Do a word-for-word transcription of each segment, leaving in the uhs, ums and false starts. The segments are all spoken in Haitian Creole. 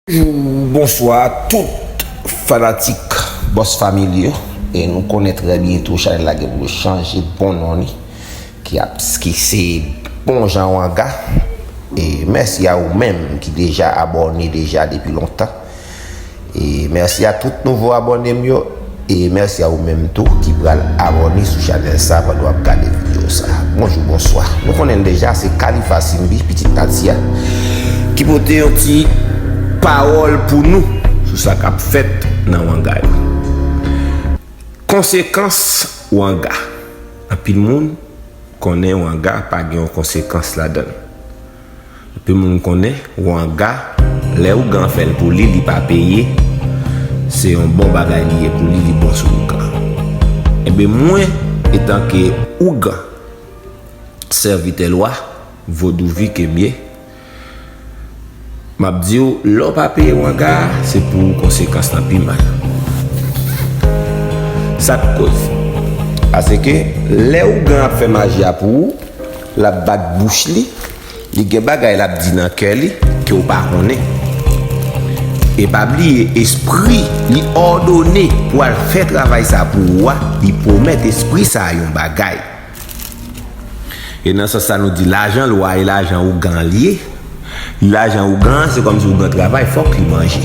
Bonjou, bonswa tout fanatik Boss Family yo. E nou konnen trè byento chanèl la gen pou l chanje bon non li, ki ap, ki se Bon Jan Wanga. E mèsi a ou menm ki deja abòne deja depi lontan. E mèsi a tout nouvo abòne m yo. E mèsi a ou menm tou ki pral abòne sou chanèl sa pandan w ap gade videyo sa. Bonjou, bonswa. Nou konnen l deja, se Khalifa Simbi, pitit Natia, ki pote yon ti pawòl pou nou sou sa k ap fèt nan Wanga yo. Konsekans Wanga. Anpil moun konnen Wanga pa gen yon konsekans ladan l. Anpil moun konnen Wanga, lè ougan fè l pou li, li pa peye, se yon bon bagay li ye pou li, li bon sou ougan. Enben mwen, etanke ougan, sèvitè lwa, vodouvi ke m ye, m ap di w, lè w pa peye Wanga a, se pou ou konsekans lan pi mal. Sa k koz? Paske lè ougan ap fè maji a pou ou, l ap bat bouch li, li gen bagay l ap di nan kè li ke w pa konnen. E pa bliye, espri li òdone pou al fè travay sa pou ou a, li pwomèt espri sa a yon bagay. E nan sans sa nou di lajan lwa e lajan ougan l ye. Lajan ougan an, se kòmsi ougan travay, fòk li manje.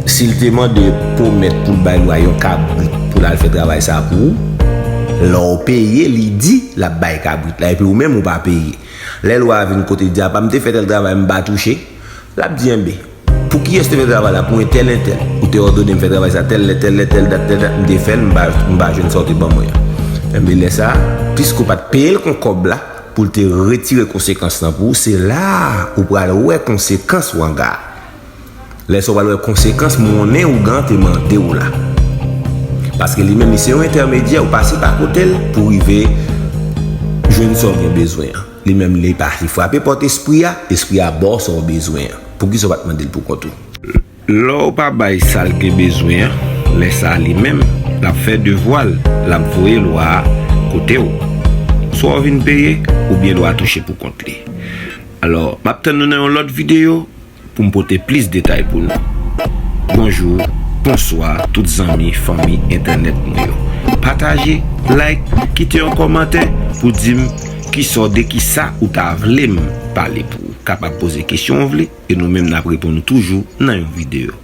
Si l te mande pwomèt pou l bay lwa yon kabrit pou l al fè travay sa pou ou, lè w peye, li di l ap bay kabrit la, epi ou menm ou pa peye. Lè lwa a vin kote l di, apa m te fè tèl travay, m pa touche, l ap di, enben, pou kiyès te fè travay la? Pou entèl, entèl. Ou te òdone m fè travay sa tèl lè, tèl lè, tèl dat, tèl dat, m te fè l, m pa, m pa jwenn sa w te ban mwen an. Enben, lè sa a, piske w pa t peye l kon kòb la, pou l te retire konsekans lan pou ou, se la a ou pral wè konsekans Wanga. Lè sa a w pral wè konsekans monnen ougan te mande w la. Paske li menm, li se yon entèmedyè, ou pase pa kote l pou rive jwenn sa w gen bezwen an. Li menm, li pa, li frape pòt espri a, espri a ba w sa w bezwen an. Poukisa w pa t mande l pou kont ou? Lè w pa bay sa l gen bezwen an, lè sa a li menm, l ap fè devwa l, l ap voye lwa a kote w. Swa w vin peye, oubyen lwa a touche pou kont li. Alò, m ap tann nou nan yon lòt videyo pou m pote plis detay pou nou. Bonjou, bonswa, tout zanmi, fanmi entènèt mwen yo. Pataje, like, kite yon kòmantè pou di m kisa w, de kisa ou ta vle m pale pou ou. Kapab poze kesyon w vle, e nou menm n ap reponn ou toujou nan yon videyo.